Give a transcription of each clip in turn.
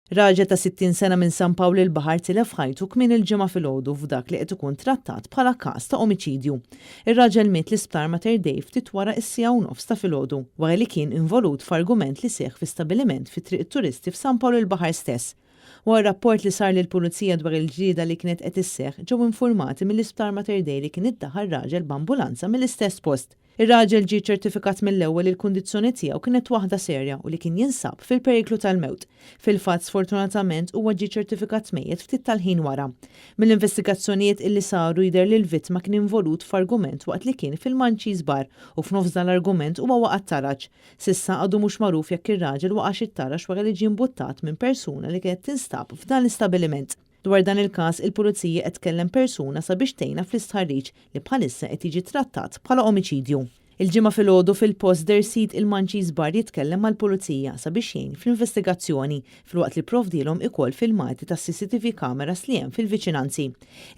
Raġel ta' 60 sena minn San Pawl il-Baħar tilef ħajtu kmieni l-Ġimgħa filgħodu f'dak li qed ikun trattat bħala każ ta' omiċidju. Ir-raġel miet l-Isptar Mater Dei ftit wara s-siegħa u nofs ta' filgħodu, wara li kien involut f'argument li seħħ fi stabiliment fi Triq it-Turisti f'San Pawl il-Baħar stess. Wara rapport li sar lill-Pulizija dwar il-ġlieda li kienet qed isseħħ, ġew infurmati mill-Isptar Mater Dei li kien iddaħħal raġel b'ambulanza mill-istess post. Ir-raġel ġie ċċertifikat mill-ewwel li l-kundizzjoni tiegħu kienet waħda serja u li kien jinsab fil-periklu tal-mewt. Fil-fatt, sfortunatament, huwa ġie ċertifikat mejjet ftit tal-ħin wara. Mill-investigazzjonijiet illi saru jidher li l-vittma kien involut f'argument waqt li kien fil-Munchies Bar u f'nofs dan l-argument huwa waqa' t-taraġ. S'issa għadu mhux magħruf jekk ir-raġel waqax it-taraġ wara li ġie imbuttat minn persuna li kienet tinstab f'dan l-istabiliment. Dwar dan il-każ, il-Pulizija qed tkellem persuna sabiex tgħinha fl-istħarriġ li bħalissa qed jiġi trattat bħala omiċidju. Il-Ġimgħa filgħodu fil-post deher sid il-Munchies Bar jitkellem mal-Pulizija sabiex jgħin fl-investigazzjoni filwaqt li pprovdielhom ikoll filmati tas-CCTV cameras li hemm fil-viċinanzi.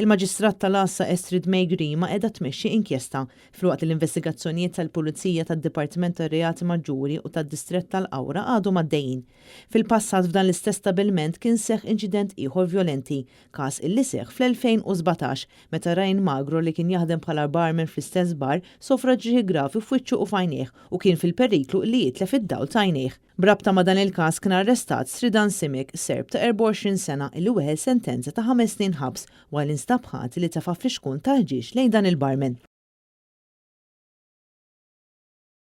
Il-Maġistrat tal-Għassa Estrid May Grima qiegħda tmexxi inkjesta filwaqt li l-investigazzjonijiet tal-Pulizija tad-Dipartiment tar-Reati Maġġuri u tad-Distrett tal-Qawra għadhom għaddejjin. Fil-passat f'dan l-istess stabilment kien seħħ inċident ieħor vjolenti, każ illi seħħ fl-2017 meta Ryan Magro li kien jaħdem bħala barman fl-istess bar sofra ġrieħi gravi f'wiċċu u f'għajnejh u kien fil-periklu li jitlef id-dawl t'għajnejh. B'rabta ma' dan il-każ kien arrestat Sridan Simic, Serb ta' 24 sena illi weħel sentenza ta' ħames snin ħabs wara li nstab ħati li tefa' flixkun tal-ħġieġ lejn dan il-barman.